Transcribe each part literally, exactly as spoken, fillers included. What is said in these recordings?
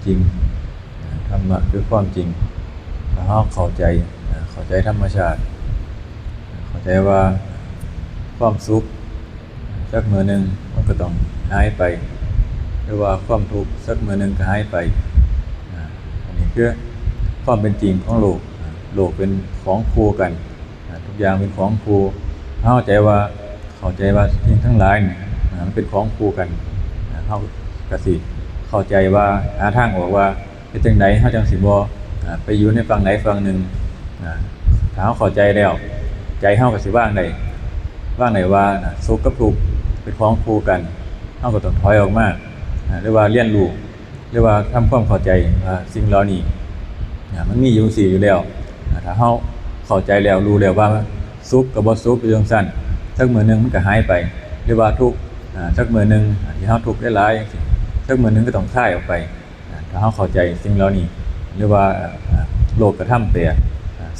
จริง ธรรมะคือความจริง ถ้าเราเข้าใจ เข้าใจธรรมชาติ เข้าใจว่าความสุขสักมื้อหนึ่งมันก็ต้องหายไป หรือว่าความทุกข์สักมื้อหนึ่งก็หายไป อันนี้คือความเป็นจริงของโลก โลกเป็นของคู่กัน ทุกอย่างเป็นของคู่ เข้าใจว่า เข้าใจว่าสิ่งทั้งหลายนี่มันเป็นของคู่กัน เราก็สิเข้าใจว่าหาทางออกว่าเฮ็ดจั่งใดเราจั่งสิบ่ไปอยู่ในฝั่งใดฝั่งหนึ่ง ถ้าเราเข้าใจแล้ว ใจเราก็สิวางได้ วางได้ว่าสุขกับทุกข์เป็นของคู่กัน เราก็ต้องถอยออกมา หรือว่าเรียนรู้ หรือว่าทำความเข้าใจว่าสิ่งเหล่านี้มันมีอยู่จั่งซี้อยู่แล้ว ถ้าเราเข้าใจแล้วรู้แล้วว่าสุขกับบ่สุขอยู่จั่งซั้น สักมื้อหนึ่งมันก็หายไป หรือว่าทุกข์สักมื้อหนึ่งที่เราทุกข์หลายๆจั่งซี้ สักมื้อหนึ่งก็ต้องคลายออกไป ถ้าเราเข้าใจสิ่งเหล่านี้ หรือว่าโลกธรรมแปด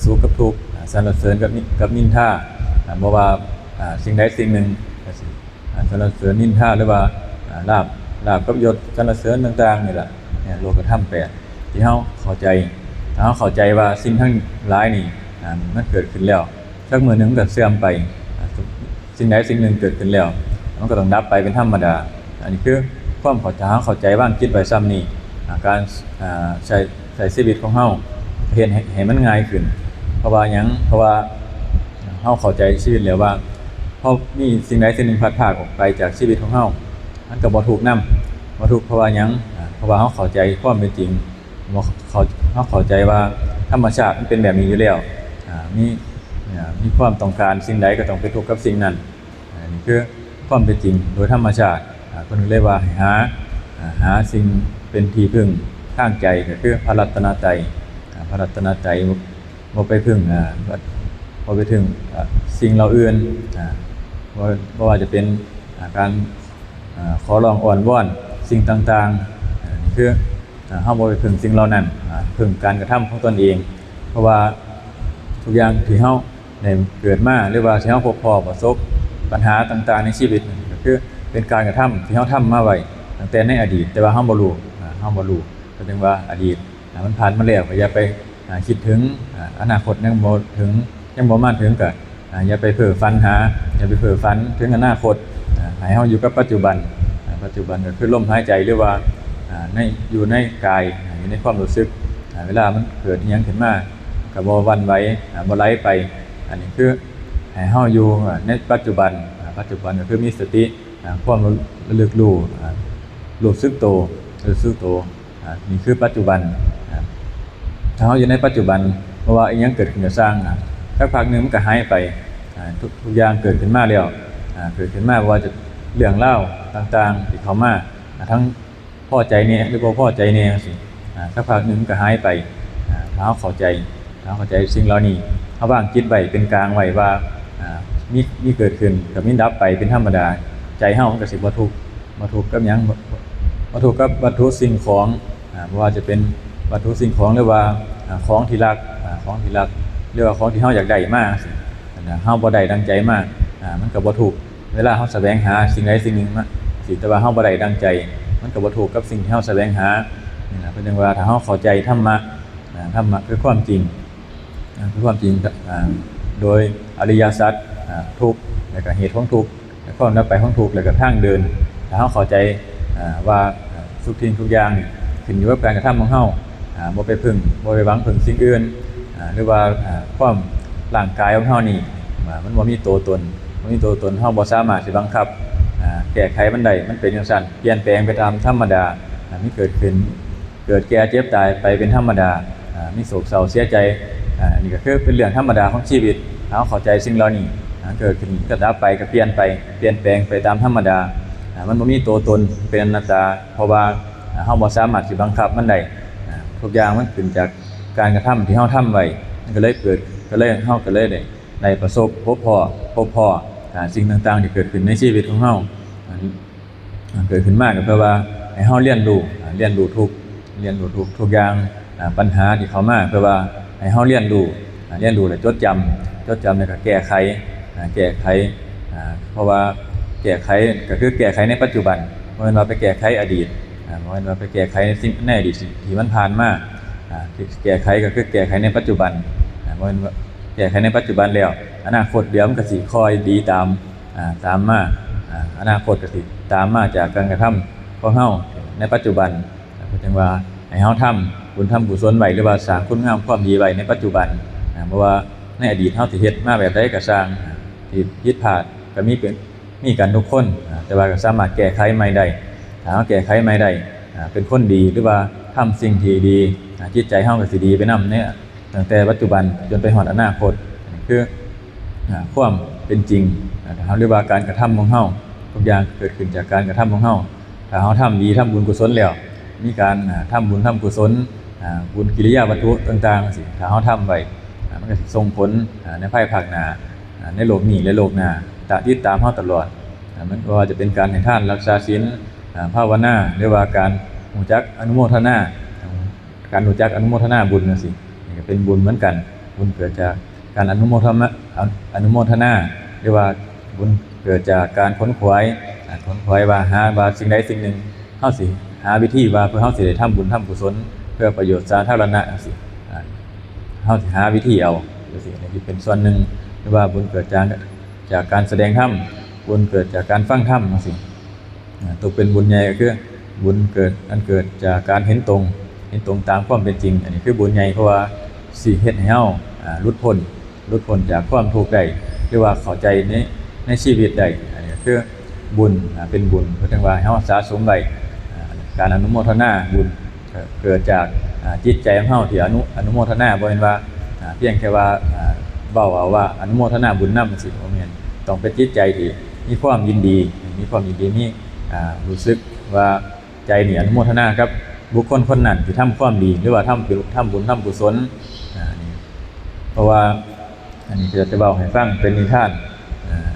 สุขกับทุกข์ สรรเสริญกับนิกับนินทา บ่ว่าสิ่งใดสิ่งหนึ่งก็สิ สรรเสริญนินทา หรือว่าลาภ ลาภกับยศ สรรเสริญต่างๆนี่แหละ เนี่ยโลกธรรมแปดที่เราเข้าใจ ถ้าเราเข้าใจว่าสิ่งทั้งหลายนี่มันเกิดขึ้นแล้ว สักมื้อหนึ่งมันก็เสื่อมไป สิ่งใดสิ่งหนึ่งเกิดขึ้นแล้ว มันก็ต้องดับไปเป็นธรรมดา อันนี้คือความเข้าใจ เราเข้าใจวางจิตไว้ส่ำนี้ การใช้ใช้ชีวิตของเราเฮ็ดให้ให้มันง่ายขึ้น เพราะว่าหยัง เพราะว่าเราเข้าใจชีวิตแล้วว่า พอมีสิ่งใดสิ่งหนึ่งพลัดพรากออกไปจากชีวิตของเรา มันก็บ่ทุกข์นำ บ่ทุกข์เพราะว่าหยัง เพราะว่าเราเข้าใจความเป็นจริง บ่เข้า เราเข้าใจว่าธรรมชาติมันเป็นแบบนี้อยู่แล้ว มีมีความต้องการสิ่งใดก็ต้องไปทุกข์กับสิ่งนั้น นี่คือความเป็นจริงโดยธรรมชาติ เพิ่นเลยว่าให้หา หาสิ่งเป็นที่พึ่งทางใจ ก็คือพระรัตนตรัย พระรัตนตรัย บ่ไปพึ่ง บ่ไปพึ่งสิ่งเหล่าอื่น บ่บ่ว่าจะเป็นการขอร้องอ้อนวอนสิ่งต่างๆ นี่คือเราบ่ไปพึ่งสิ่งเหล่านั้น พึ่งการกระทำของตนเอง เพราะว่าทุกอย่างที่เราได้เกิดมา หรือว่าที่เราพบพ้อประสบปัญหาต่างๆในชีวิตนั่นก็คือเป็นการกระทำที่เราทำมาไว้ตั้งแต่ในอดีต แต่ว่าเราบ่รู้ เราบ่รู้ ก็เรียกว่าอดีต อ่า มันผ่านมาแล้วก็อย่าไป อ่า คิดถึง อ่า อนาคตยังบ่ถึง ยังบ่มาถึงก็ อ่า อย่าไปเพ้อฝันหา อย่าไปเพ้อฝันถึงอนาคต อ่า ให้เราอยู่กับปัจจุบัน อ่า ปัจจุบันก็คือลมหายใจ หรือว่า อ่า ใน อยู่ในกาย อ่า อยู่ในความรู้สึก อ่า เวลามันเกิดอิหยังขึ้นมาก็บ่หวั่นไหว อ่า บ่ไหลไป อันนี้คือให้เราอยู่ อ่า ในปัจจุบัน อ่า ปัจจุบันก็คือมีสติ อ่า ความระลึกรู้ อ่า รู้สึกโต รู้สึกโต อ่า นี่คือปัจจุบัน อ่า ถ้าเราอยู่ในปัจจุบัน เพราะว่าอิหยังเกิดขึ้นก็ซ่าง อ่า สักพักหนึ่งมันก็หายไป อ่า ทุก ทุกอย่างเกิดขึ้นมาแล้ว อ่า เกิดขึ้นมาบ่ว่าจะเรื่องราวต่างๆที่เข้ามา อ่า ทั้งพอใจแหน่หรือบ่พอใจแหน่จั่งซี้ อ่า สักพักหนึ่งมันก็หายไป อ่า ถ้าเราเข้าใจ ถ้าเราเข้าใจสิ่งเหล่านี้ เราวางจิตไว้เป็นกลางไว้ว่า อ่า มี มีเกิดขึ้นก็มีดับไปเป็นธรรมดา ใจเรามันก็สิบ่ทุกข์ บ่ทุกข์กับหยัง บ่ บ่ทุกข์กับวัตถุสิ่งของ อ่า บ่ว่าจะเป็นวัตถุสิ่งของ หรือว่า อ่า ของที่รัก อ่า ของที่รัก หรือว่าของที่เราอยากได้มาจั่งซี้ อันนั้นเราบ่ได้ดังใจมา อ่า มันก็บ่ทุกข์ เวลาเราแสวงหาสิ่งใดสิ่งหนึ่งมาจั่งซี้ แต่ว่าเราบ่ได้ดังใจ มันก็บ่ทุกข์กับสิ่งที่เราแสวงหา นี่ล่ะ เพิ่นจั่งว่าถ้าเราเข้าใจธรรมะ อ่า ธรรมะคือความจริง อ่า คือความจริง อ่า โดยอริยสัจ อ่า ทุกข์ แล้วก็เหตุของทุกข์ ความดับไปของทุกข์ แล้วก็ทางเดิน ถ้าเราเข้าใจ อ่า ว่า อ่า ทุกสิ่งทุกอย่างนี่ขึ้นอยู่กับการกระทำของเรา อ่า บ่ไปพึ่ง บ่ไปหวังพึ่งสิ่งอื่น อ่า หรือว่า อ่า ความร่างกายของเรานี่ อ่า มันบ่มีตัวตน บ่มีตัวตน เราบ่สามารถสิบังคับ อ่า แก้ไขมันได้ มันเป็นจั่งซั้น เปลี่ยนแปลงไปตามธรรมดา อ่า มันเกิดขึ้น เกิดแก่เจ็บตายไปเป็นธรรมดา อ่า มีโศกเศร้าเสียใจ อ่า อันนี้ก็คือเป็นเรื่องธรรมดาของชีวิต เราเข้าใจสิ่งเหล่านี้ อ่า เกิดขึ้นก็ดับไปก็เปลี่ยนไป เปลี่ยนแปลงไปตามธรรมดา อ่า มันบ่มีตัวตน เป็นอนัตตา เพราะว่า อ่า เราบ่สามารถสิบังคับมันได้ อ่า ทุกอย่างมันขึ้นจากการกระทำที่เราทำไว้ มันก็เลยเกิด ก็เลย เราก็เลยได้ ได้ประสบ พบพ้อ พบพ้อ อ่า สิ่งต่างๆที่เกิดขึ้นในชีวิตของเรา อ่า เกิดขึ้นมาก็เพื่อว่าให้เราเรียนรู้ อ่า เรียนรู้ทุก เรียนรู้ทุก ทุกอย่าง อ่า ปัญหาที่เข้ามา เพื่อว่าให้เราเรียนรู้ อ่า เรียนรู้และจดจำ จดจำแล้วก็แก้ไข อ่า แก้ไข อ่า เพราะว่าแก้ไขก็คือแก้ไขในปัจจุบัน บ่แม่นว่าไปแก้ไขอดีต อ่าบ่แม่นว่าไปแก้ไขในสิ่งในอดีตที่มันผ่านมา อ่าที่แก้ไขก็คือแก้ไขในปัจจุบัน อ่าบ่แม่นว่าแก้ไขในปัจจุบันแล้ว อนาคตเดี๋ยวมันก็สิคอยดีตาม อ่าตามมา อ่าอนาคตก็สิตามมาจากการกระทำของเฮาในปัจจุบัน อ่าเพิ่นจั่งว่าให้เฮาทำบุญทำกุศลไว้ หรือว่าสร้างคุณงามความดีไว้ในปัจจุบัน อ่าบ่ว่าในอดีตเฮาสิเฮ็ดมาแบบใดก็ซ่าง อ่าที่ผิดพลาดก็มีเป็น มีกันทุกคน อ่าแต่ว่าก็สามารถแก้ไขใหม่ได้ ถ้าเฮาแก้ไขใหม่ได้ อ่าเป็นคนดี หรือว่าทำสิ่งที่ดี อ่าจิตใจเฮาก็สิดีไปนำเนี่ย ตั้งแต่ปัจจุบันจนไปฮอดอนาคต อันนี้คือ อ่าความเป็นจริง นะครับ หรือว่าการกระทำของเฮา ทุกอย่างเกิดขึ้นจากการกระทำของเฮา ถ้าเฮาทำดี ทำบุญกุศลแล้ว มีการ อ่าทำบุญทำกุศล อ่าบุญกิริยาวัตถุต่างๆจั่งซี้ ถ้าเฮาทำไว้ อ่ามันก็สิส่งผล อ่าในภายภาคหน้า อ่าในโลกนี้และโลกหน้า ตะติดตามเฮาตลอด อ่ามันบ่ว่าจะเป็นการให้ทาน รักษาศีล อ่าภาวนา หรือว่าการรู้จักอนุโมทนา การรู้จักอนุโมทนาบุญจั่งซี้ นี่ก็เป็นบุญเหมือนกัน บุญเกิดจากการอนุโมทนา อนุโมทนา หรือว่าบุญเกิดจากการขนขวาย อ่าขนขวายว่าหาว่าสิ่งใดสิ่งหนึ่ง เฮาสิหาวิธีว่าเพื่อเฮาสิได้ทำบุญทำกุศล เพื่อประโยชน์สาธารณะจั่งซี้ อ่าเฮาสิหาวิธีเอาจั่งซี้ อันนี้เป็นส่วนหนึ่ง หรือว่าบุญเกิดจาก จากการแสดงธรรม บุญเกิดจากการฟังธรรมจั่งซี้ อ่าตกเป็นบุญใหญ่ก็คือบุญเกิด อันเกิดจากการเห็นตรง เห็นตรงตามความเป็นจริง อันนี้คือบุญใหญ่ เพราะว่าสิเฮ็ดให้เฮา อ่าหลุดพ้น หลุดพ้นจากความทุกข์ได้ หรือว่าเข้าใจใน ในชีวิตได้ อันนี้ก็คือบุญ อ่าเป็นบุญ เพิ่นจั่งว่าให้เฮาสะสมไว้ อ่าการอนุโมทนาบุญ เกิดจาก อ่าจิตใจของเฮาที่อนุ อนุโมทนา บ่แม่นว่า อ่าเพียงแค่ว่า อ่าเว้าเอาว่าอนุโมทนาบุญนำจั่งซี้ บ่แม่น ต้องเป็นจิตใจที่มีความยินดี มีความยินดี มี อ่ารู้สึกว่าใจนี่อนุโมทนากับบุคคลคนนั้นที่ทำความดี หรือว่าทำบุญ ทำบุญทำกุศล อ่านี่ เพราะว่า อันนี้ก็จะเว้าให้ฟังเป็นนิทาน อ่า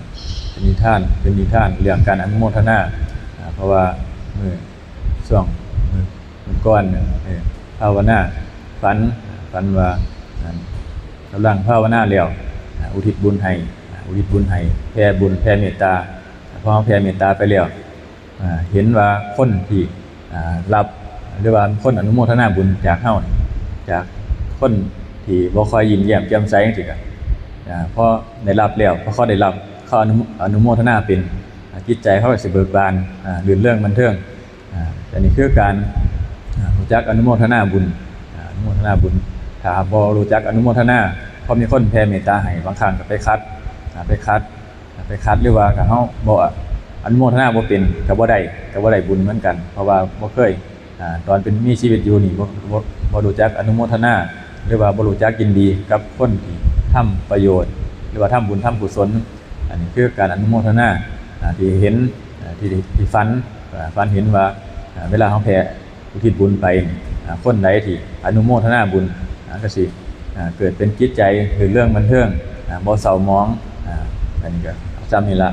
เป็นนิทาน เป็นนิทานเรื่องการอนุโมทนา อ่าเพราะว่ามื้อ ช่วงมื้อ มื้อก่อนเนี่ย เออภาวนา ฝัน ฝันว่า อ่า กำลังภาวนาแล้ว อ่า อุทิศบุญให้ อ่า อุทิศบุญให้ แผ่บุญ แผ่เมตตา พอเราแผ่เมตตาไปแล้ว อ่า เห็นว่าคนที่ อ่า รับ หรือว่าคนอนุโมทนาบุญจากเรา จากคนที่บ่ค่อยยิ้มแย้มแจ่มใสจั่งซี้ก็ อ่า พอได้รับแล้ว พอเขาได้รับ เขาอนุ อนุโมทนาเป็น อ่า จิตใจเขาก็สิเบิกบาน อ่า รื่นเริงบันเทิง อ่า อันนี้คือการ อ่า รู้จักอนุโมทนาบุญ อ่า อนุโมทนาบุญ ถ้าบ่รู้จักอนุโมทนา พอมีคนแผ่เมตตาให้ บางครั้งก็ไปขัด อ่า ไปขัด อ่า ไปขัด หรือว่าถ้าเราบ่อนุโมทนาบ่เป็น ก็บ่ได้ ก็บ่ได้บุญเหมือนกัน เพราะว่าบ่เคย อ่า ตอนเป็นมีชีวิตอยู่นี่ บ่ บ่ บ่รู้จักอนุโมทนา หรือว่าบ่รู้จักยินดีกับคนที่ทำประโยชน์ หรือว่าทำบุญทำกุศล อันนี้คือการอนุโมทนา อ่า ที่เห็น อ่า ที่ ที่ฝัน อ่า ฝันเห็นว่า อ่า เวลาเราแผ่อุทิศบุญไป อ่า คนใดที่อนุโมทนาบุญ อ่า ก็สิ อ่า เกิดเป็นจิตใจรื่นเริงบันเทิง อ่า บ่เศร้าหมอง อ่า อันนี้ก็ซ้ำนี่ละ